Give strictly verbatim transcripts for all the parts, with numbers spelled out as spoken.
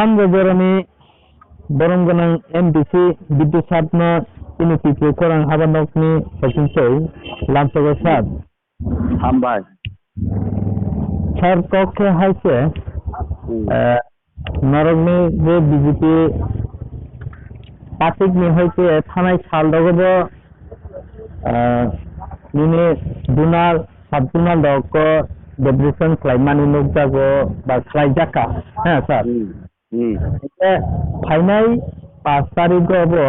Amgo jorani borom gwnang M D C Bidya Sabno chini Tipra Khorang Haba Nokni Sachin Soi lamsogo sir. Hambai. Sir, kok khe hai se, Hmm. eh, norokni je B J P party ni hai se thanai sal rogo bo, eh, nini zonal, sub zonal rok ko deputation khlaimani nukjago ba khlaijakha, ha, sir? Hmm. Hmm. Hingke phainai pash tarikgo bo,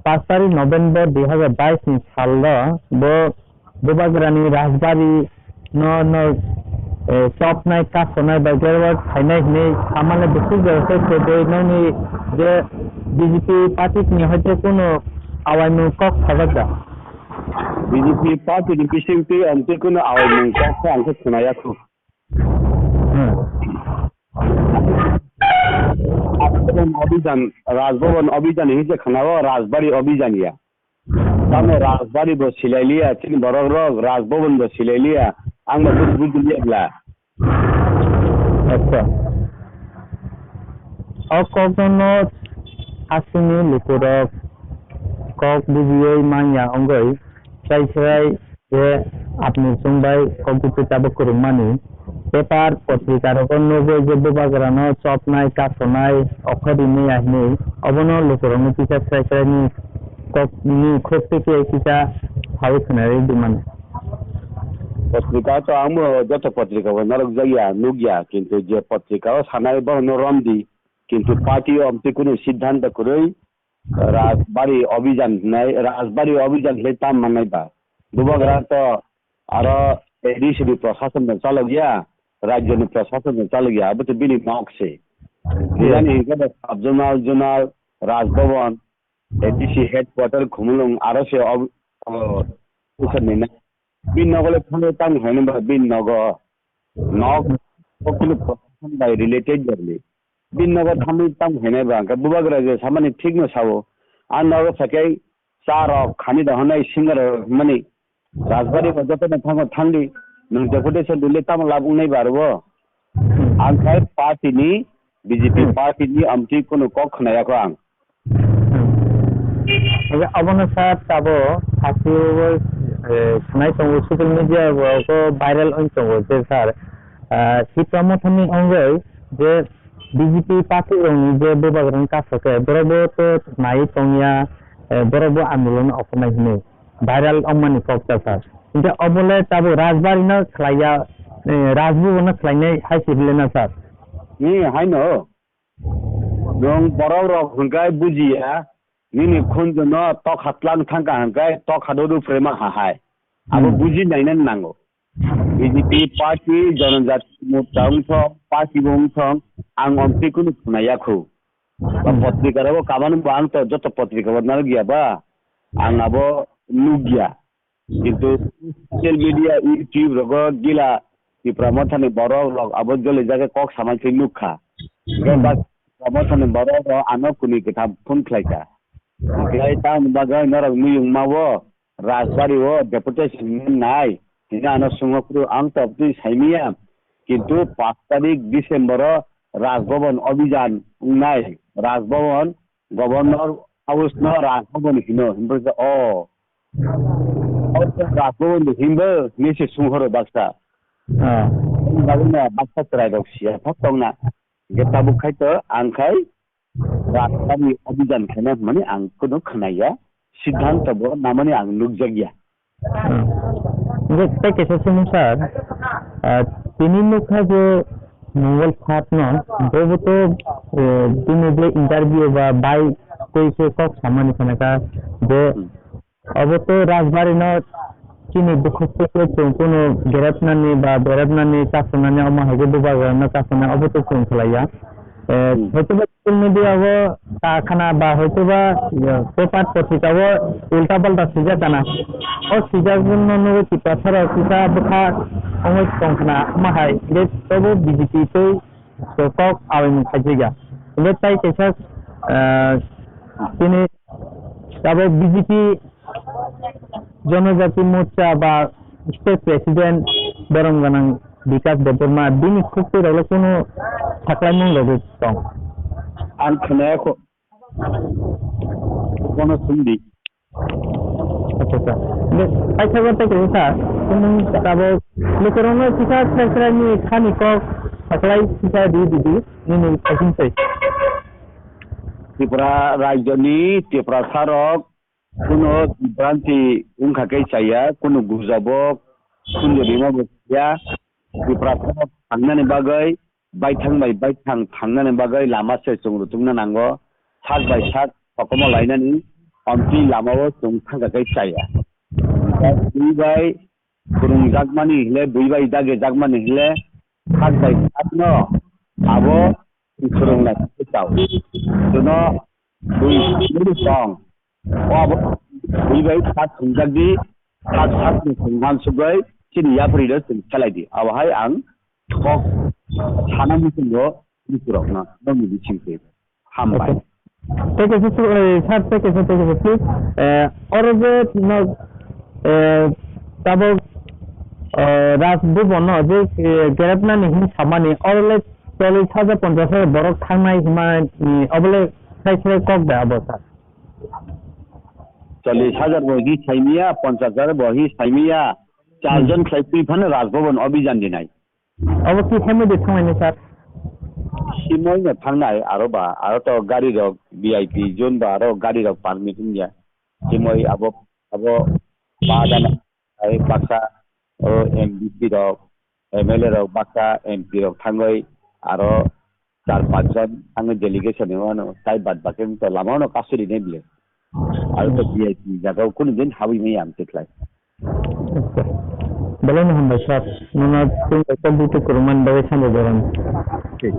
pash tarik November dui hazar bais ni salo bo Bubagrani Rajbari no, no, eh, chopnai, kasonai bai gerwar phainai hinui samani bwswk jora khe kwbui nokni je B J P party ni hoite kunu awaimung kok sajak da? B J P party ni bisingtwi amtwi kunu awaimung kok khe ang khe khwnaya kho. Hmm. Rajbhavan Abhijan, Rajbhavan Abhijan hinwi se khwnao, Rajbari Abhijan ya. Tamo Rajbari bo silailiya, chini borok rok Rajbhavan bo silailiya, ang bo buj-, buj liya bla. Acha. O kokno hasini lukurok kok bujiwi manya ongoi, sai sai je apni chwng bai kok butwi tabuk kwrwngmani. Paper, potrika rogo nugwi je bubagrano chopnai, kasonai, okhor rimwi ya hinwi, obono lukurokno kisa srai srai ni kok ni khuk twi kisa sawi khwnarwi di mano. Potrika to ang bo joto potrika bo narwk jak ya, nuk ya, kintu je potrika o sanai bohrok no rom di, kintu party o amtwi kunu siddhanto kwrwi, Rajbari Abhijan hinai, Rajbari Abhijan hinai tam mannai ba? Bubagra to aro A D C ni prosason no chalok ya, rajyo ni prosason no chalok ya, abo to bini nok se. Bini hinkhe bo sub zonal, zonal, Rajbhavan, A D C headquarter Khumulwng aro se ob-, o, isor ni na. Bini nogo le thangwi tamo hinai ba, bini nogo nok, o kunu prosason bai related ya le. Bini nogo thangwi tamo hinai ba, hwnkhe bubagra je samani thik no sao. Ang nogo sakai cha rok khani da hwnai singer rok hwnmani Rajbari bo joto no thango thangdi. Nwng deputation dile tamo lab wngnai ba aro bo? Ang khai party ni, B J P party ni amtwi kunu kok khwnaya kho ang. Hingke abono sa tabo hasteo, eh, khwnai tongo social media o ko viral wng tongo je sir, ah, Tipra Motha ni ongoi je B J P party rokni je bubagrani kaso khe borok bo to nai tongya, eh, borok bo andolon okhornai hinwi viral wngmani kok ta sir. Hingke obole tabo Rajbari no khlaiya, eh, Rajbhavan no khlainai hai se bile na sir? Ni haino. Nwng borok rok hwnkhe bujiya, nini khunju no tokha tlang thangkha hwnkhe tokha do rupre ma ha hai. Abo Hmm. buji naina nango. B J P party, Janajati Morcha wngthong, party bo wngthong, ang omtwi kunu khwnaya khu. Ba Hmm. potrika rogo kabani bo ang to joto potrika bo narwk ya ba, ang abo nukya. Kintu social media, YouTube rogo gila Tipra Mothani borok rok abo joli jagwi kok samani se nukha. Hwnkhe ba Tipra Mothani borok rok ano kuni kwtham phone khlaikha. Hwnkhe tamoni bagwi norok miyung mao Rajbari o deputation nai hwnwi ano swngo phuru ang tobtwi saimanya. Kintu pash tarik December o Rajbhavan Abhijan wngnai. Rajbhavan Governor House no Rajbhavan hino, himbo se, o. O Rajbhavan de himbo, hinwi se sung horo baksa. Ah. Bagwi na baksa chwrai rok siya thok tong na. Hingke tabuk khai to ang khai Rajbhavan Abhijan khaina hwnmani ang kuno khwnaya. Siddhanto bo namani ang nukjakya. Hmm. Hingke tei kaisa simi sir, ah, tini nukha je Mongol Sat no, bobo to, eh, bini je interview ba bai tei se kok samani khana kha je Hmm. obo to Rajbari no chini dukhu sukhlo chwng kuno gerepnani ba berepnani chasonani omo hai khe bubagra no chasonani obo to chwng khlaiya. Eh, Hmm. hoito ba social media o ta khana ba hoito ba, eh, paper potrika o ulta palta swijak kana. O swijak no nugwi Tiprasa rok kisa bwkha ongwi tong khana omo hai hwnkhe tobo B J P tei kok awaimung khaijak ya. Hwnkhe tai kaisa, eh, tini abo B J P Janajati Morcha ba state president borom gwnang Bikash Debbarma bini khuk twi rokle kunu saklaimung rogwi tong. Ang khwnaya kho. Bono sungdi. Acha, acha. De, paithago tei kaisa sa, tumung tabuk lukurokno kisa srai srai ni khani kok saklai kisa di di di, nini kaising sai. Tripura rajyoni Tiprasa rok kuno bibranti wngkha khe chaya, kuno gujabo khunju rima bo chaya. Tiprasa rok thangnani bagwi baithang bai baithang thangnani bagwi lama se chwng rwchukna nango, sak bai sak kokomo lainani, omtwi lamao chwng thangkha khe chaya. Bui bai phwrwngjakmani hwnle, bui bai dagijakmani hwnle, sak bai sakno abo phwrwngnai khe chao. Jono bui tong, o abo bui bai sak thwngjak di, sak sakni chwng uansugwi chini yapri rok chwng khelai di. Abo hai ang kok sana muchungo lukurokno nokni bisingtwi. Hambai. Okay. Tei kaisa su-, eh, sir, tei kaisa, tei kaisa, please. Eh, oro je no, eh, tabuk, eh, Raj Bhavan no je, eh, gerepnani hin samani, oro le chollish hajar, ponchash hajar borok thangnai hima, ni, obo le sai sai kok da abo, sir? Chollish hajar bo hi saimiya, ponchash hajar bo hi saimiya, char Hmm. jon khlai twi phano Raj Bhavan obijan dinai. Obo ki hemoi de thanglainai, sir? Himoi no thangnai, aro ba, aro to gari rok V I P zone ba, aro gari rok permit wngya. Himoi abo, abo ba dana ai baksa o M D C rok, M L A rok baksa, M P rok thangwi aro char panch jon thangwi delegation ni uano tai bad baki to lama uano kasuri ne bile. Aro to V I P jaga o kunu din habwi maya ang tikhlai. Belai no hambai sir, nono tei kaisa buti kwrwngmani bagwi sanja jorani. Thik.